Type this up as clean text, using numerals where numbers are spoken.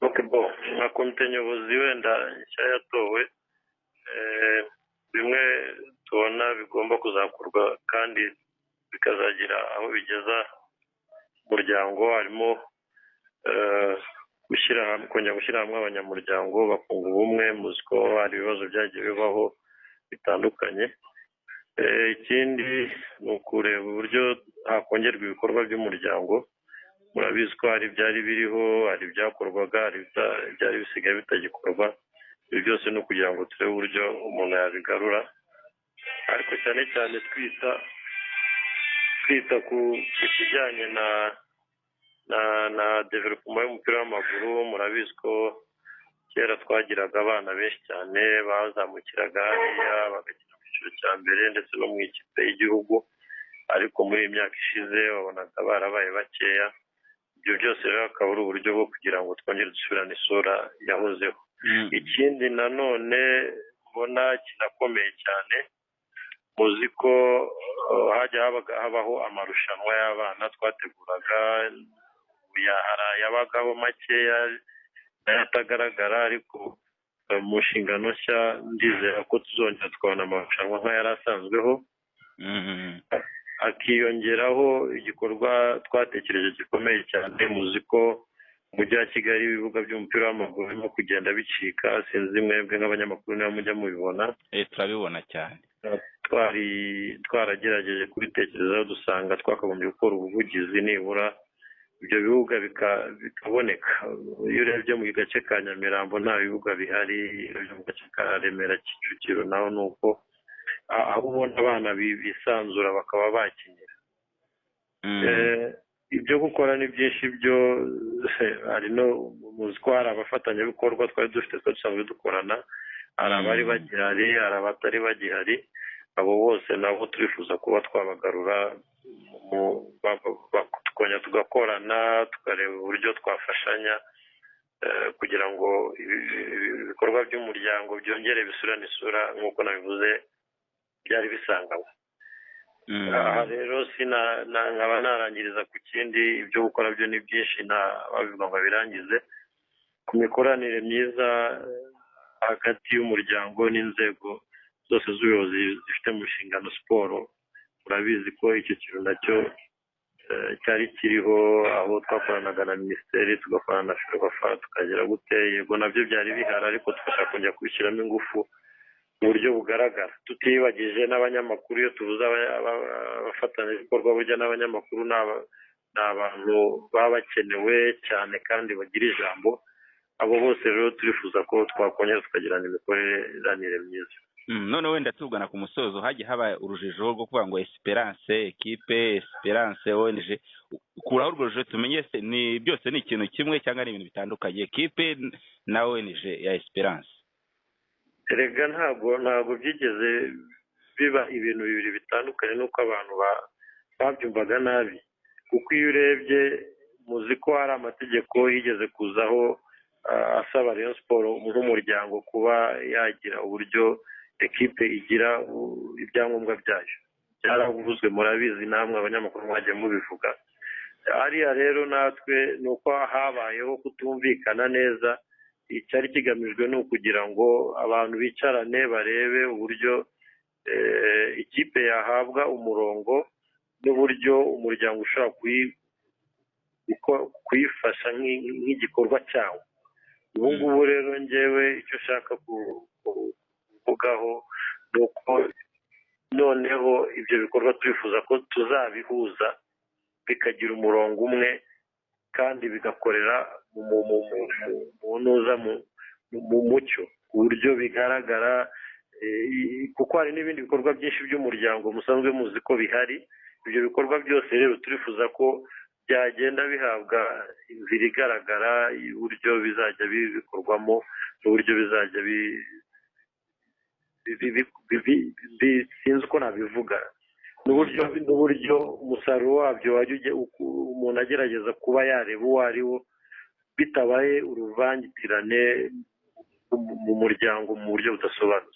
Okay, bo nka komite nyobozi wenda nshya yatowe, bimwe tubona bigomba kuzakorwa kandi bikazagira aho bigeza umuryango, harimo gushyira hamwe, kongera gushyira hamwe abanyamuryango bakunga ubumwe. Muzi ko hari ibibazo byagiye bibaho bitandukanye. Ikindi ni ukureba uburyo hakongerwa ibikorwa by'umuryango. Murabizi ko hari ibyari biriho, hari ibyakorwaga, hari ibyari bisigaye bitagikorwa. Ibi byose ni ukugira ngo turebe uburyo umuntu yabigarura, ariko cyane cyane twita ku kijyanye na développement y'umupira w'amaguru. Murabizi ko kera twagiraga abana benshi cyane bazamukiraga hariya bagakina mu cyiciro cya mbere ndetse no mu ikipe y'igihugu, ariko muri iyi myaka ishize wabonaga barabaye bakeya. Ibyo byose rero akaba ari uburyo bwo kugira ngo twongere dusubirane isura yahozeho. Ikindi nanone mbona kinakomeye cyane, muzi ko hajya habaho amarushanwa y'abana twateguraga, yabagaho makeya nayo atagaragara, ariko mu nshingano nshya ndizera ko tuzongera tukabona amarushanwa nk'ayari asanzweho, hakiyongeraho igikorwa twatekereje gikomeye cyane. Muzi ko mu mujyi wa Kigali ibibuga by'umupira w'amaguru birimo kugenda bicika. Sinzi mwebwe nk'abanyamakuru niba mujya mubibona. Turabibona cyane. Twari twaragerageje kubitekerezaho, dusanga twakagombye gukora ubuvugizi nibura ibyo bibuga bikaboneka. Iyo urebye mu gace ka Nyamirambo nta bibuga bihari, iyo urebye mu gace ka Remera, Kicukiro naho ni uko, aho ubona abana bisanzura bakaba bakinira. Ibyo gukora ni byinshi byo hari no muzi ko hari abafatanyabikorwa twari dufite, twari dusanzwe dukorana, hari abari bagihari, hari abatari bagihari. Abo bose nabo turifuza kuba twabagarura, tukongera tugakorana, tukareba uburyo twafashanya kugira ngo ibikorwa by'umuryango byongere bisubirane isura nk'uko nabivuze byari bisanganywe. Aha rero nkaba narangiriza ku kindi. Ibyo gukora byo ni byinshi, nta babivuga ngo abirangize. Ku mikoranire myiza hagati y'umuryango n'inzego zose z'ubuyobozi zifite mu nshingano siporo, murabizi ko icyo kintu nacyo cyari kiriho, aho twakoranaga na minisiteri, tugakorana na FERWAFA, tukagera gute. Yego, nabyo byari bihari, ariko tugashaka kongera kubishyiramo ingufu mu buryo bugaragara, tutiyibagije n'abanyamakuru. Iyo tuvuze abafatanyabikorwa, burya n'abanyamakuru ni abantu baba bakenewe cyane kandi bagira ijambo. Abo bose rero turifuza ko twakongera tukagirana imikoranire myiza. None wenda tugana ku musozo, hagiye haba urujijo rwo kuvuga ngo Esperance ekipe, Esperance ONG. Kuraho urwo rujijo tumenye se ni byose ni ikintu kimwe cyangwa ni ibintu bitandukanye, ekipe na ONG ya Esperance? Erega ntabwo byigeze biba ibintu bibiri bitandukanye, nuko abantu babyumvaga nabi, kuko iyo urebye muzi ko hari amategeko yigeze kuzaho asaba Rayon Sport nk'umuryango kuba yagira uburyo ekipe igira ibyangombwa byayo. Byaravuzwe, murabizi, namwe abanyamakuru mwagiye mubivuga hariya. Rero natwe ni uko habayeho kutumvikana neza. Icyari kigamijwe ni ukugira ngo abantu bicarane barebe uburyo ikipe yahabwa umurongo n'uburyo umuryango ushobora kuyifasha nk'igikorwa cyawo. Ubu ngubu rero ngewe icyo ushaka kuvugaho ni uko noneho ibyo bikorwa turifuza ko tuzabihuza bikagira umurongo umwe kandi bigakorera mu ntuza mu mucyo ku buryo bigaragara, kuko hari n'ibindi bikorwa byinshi by'umuryango musanzwe muzi ko bihari. Ibyo bikorwa byose rero turifuza ko byagenda bihabwa inzira igaragara y'uburyo bizajya bikorwamo n'uburyo bizajya, sinzi uko nabivuga, n'uburyo umusaruro wabyo wajya umuntu agerageza kuba yareba uwo ari wo, bitabaye uruvangitirane mu muryango mu buryo budasobanutse.